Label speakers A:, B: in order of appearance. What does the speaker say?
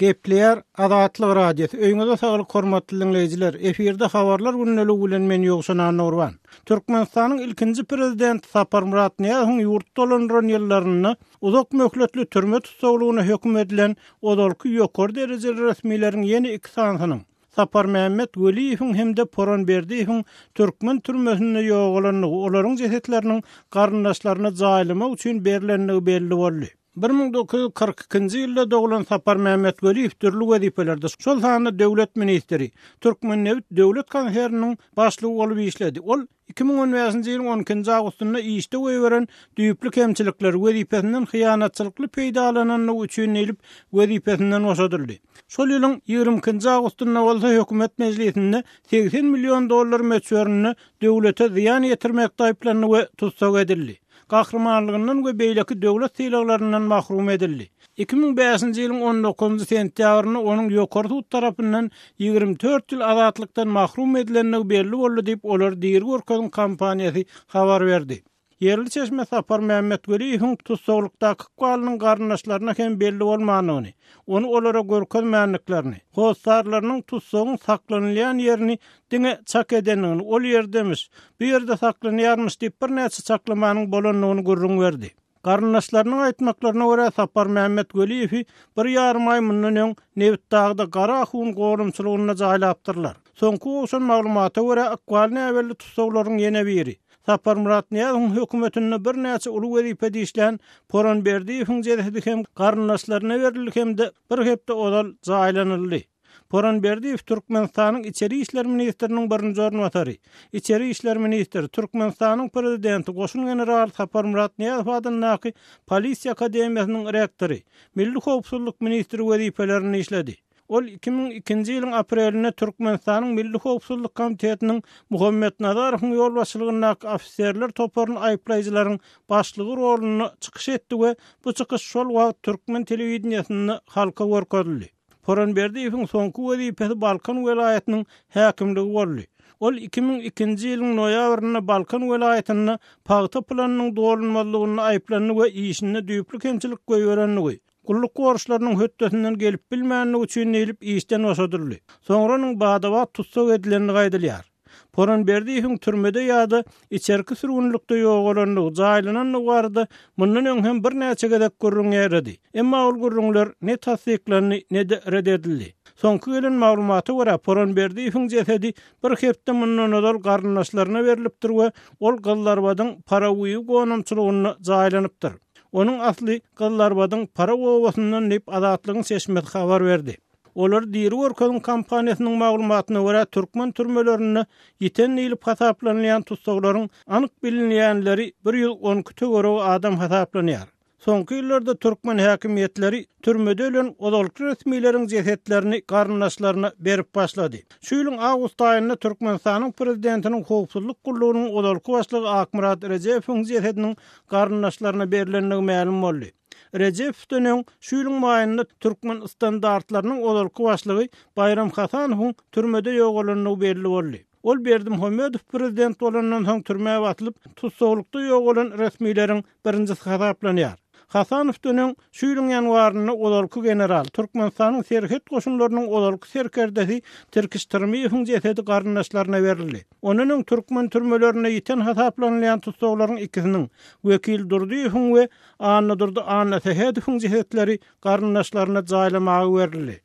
A: Gepleýär Azatlyk Radiosy. Öýüňize saglyk hormatly diňleýjiler. Efirde habarlar gündeligi bilen men Ýowşan Annagurban. Türkmenistanyň ilkinji prezidenti Saparmyrat Nyýazowyň ýurt dolandyran ýyllarynda uzak möhletli türme tussaglygyna höküm edilen ozalky ýokary derejeli resmileriň ýene iki sanysynyň, Saparmämmet Weliýewiň hem-de Poran Berdiýewiň türkmen türmesinde ýogalandygy, olaryň jesetleriniň garyndaşlaryna jaýlamak üçin berlendigi belli boldy. 1942-nji ýylda doglan Saparmämmet Weliýew dürli wezipelerde, şol sanda döwlet ministri, Türkmennebit döwlet konserniniň başlygy bolup işledi. Ol 2015-nji ýylyň on ikinji awgustynda işde goýberen düýpli kemçilikleri, wezipesinden hyýanatçylykly peýdalanandygy üçin diýlip, wezipesinden boşadyldy. Şol ýylyň ýigrimi ikinji awgustynda bolsa hökümet mejlisinde 80 million dollar möçberinde döwlete zyýan ýetirmekde aýyplandy we tussag edildi. Gahrymanlygyndan we beýleki döwlet sylaglaryndan mahrum edildi. 2005-nji ýylyň on dokuzynjy sentýabrynda onuň ýokary sud tarapyndan 24 ýyl azatlykdan mahrum edilendigi belli boldy diýip, Olary diri görkeziň kampaniýasy habar berdi. Ýerli çeşme Saparmämmet Weliýewiň tussaglykdaky ykbalynyň garyndaşlaryna hem belli bolmandygyny, ony olara görkezmändiklerini, hossarlarynyň tussagyň saklanylýan ýerini diňe çak edendigini, ol ýerdemiş, bu ýerde saklanýarmyş diýip birnäçe çaklamanyň bolandygyny gürrüň berdi. Garyndaşlarynyň aýtmaklaryna görä, Saparmämmet Weliýewi bir ýarym aý mundan öň Nebitdagda Gara ahun gorumçylygynda jaýlapdyrlar. Soňky gowşan maglumata görä, ykbaly näbelli tussaglaryň ýene biri, Saparmyrat Nyýazowyň hökümetinde birnäçe uly wezipede işlän Poran Berdiýewiň jesedi hem garyndaşlaryna berildi hem-de bir hepde ozal jaýlanyldy. Poran Berdiýew Türkmenistanyň Içeri işler ministriniň birinji orunbasary, Içeri işler ministri, Türkmenistanyň Prezidenti, goşun generaly Saparmyrat Nyýazow adyndaky Polisiýa akademiýasynyň rektory, Milli howpsuzlyk ministri wezipelerinde işledi. Ol 2002-nji ýylyň aprelinde Türkmenistanyň Milli howpsuzlyk komitetiniň Muhammet Nazarowyň ýolbaşçylygyndaky ofiserler toparyny aýyplaýjylaryň başlygy rolunda çykyş etdi we bu çykyş şol wagt türkmen telewideniýesinde halka görkezildi. Poran Berdiýewiň soňky wezipesi Balkan welaýatynyň häkimligi boldy. Ol 2002-nji ýylyň noýabrynda Balkan welaýatynda pagta planynyň dolunmazlygynda aýyplandy we işinde düýpli kemçilik goýberendigi, gulluk borçlarynyň hötdesinden gelip bilmändigi üçin diýlip işden boşadyldy. Soňra onuň bada-bat tussag edilendigi aýdylýar. Poran Berdiýewiň türmede ýa-da içerki sürgünlikde ýogalandygy, jaýlanandygy barada mundan öň hem birnäçe gezek gürrüň ýaýrady. Emma ol gürrüňler ne tassyklandy, ne-de ret edildi. Soňky gelen maglumata görä, Poran Berdiýewiň jesedi bir hepde mundan ozal garyndaşlaryna berlipdir we ol Gyzlarbadyň Paraguýy gonamçylygynda jaýlanypdyr. Onuň asly Gyzlarbadyň Paraw obasyndan diýip, Azatlygyň çeşmesi habar berdi. Olary diri görkeziň kampaniýasynyň maglumatyna görä, türkmen türmelerinde ýiten diýlip hasaplanylýan tussaglaryň anyk bilinýänleri 112 töweregi adam hasaplanýar. Soňky ýyllarda türkmen häkimiýetleri türmede ölen ozalky resmileriň jesetlerini garyndaşlaryna berip başlady. Şu ýylyň awgust aýynda Türkmenistanyň prezidentiniň howpsuzlyk gullugynyň ozalky başlygy Akmyrat Rejepowyň jesediniň garyndaşlaryna berlendigi mälim boldy. Rejepowdan öň şu ýylyň maýynda Türkmen standartlarynyň ozalky başlygy Baýram Hasanowyň türmede ýogalandygy belli boldy. Ol Berdimuhamedow prezident bolandan soň türmä basylyp, tussaglykda ýogalan resmileriň birinjisi hasaplanýar. Hasanowdan öň şu ýylyň ýanwarynda ozalky general, Türkmenistanyň serhet goşunlarynyň ozalky serkerdesi Tirkiş Tyrmyýewiň jesedi garyndaşlaryna berildi. Ondan öň türkmen türmelerinde ýiten hasaplanylýan tussaglaryň ikisiniň, Wekil Durdyýewiň we Annadurdy Annasähedowyň jesetleri garyndaşlaryna jaýlamaga berildi.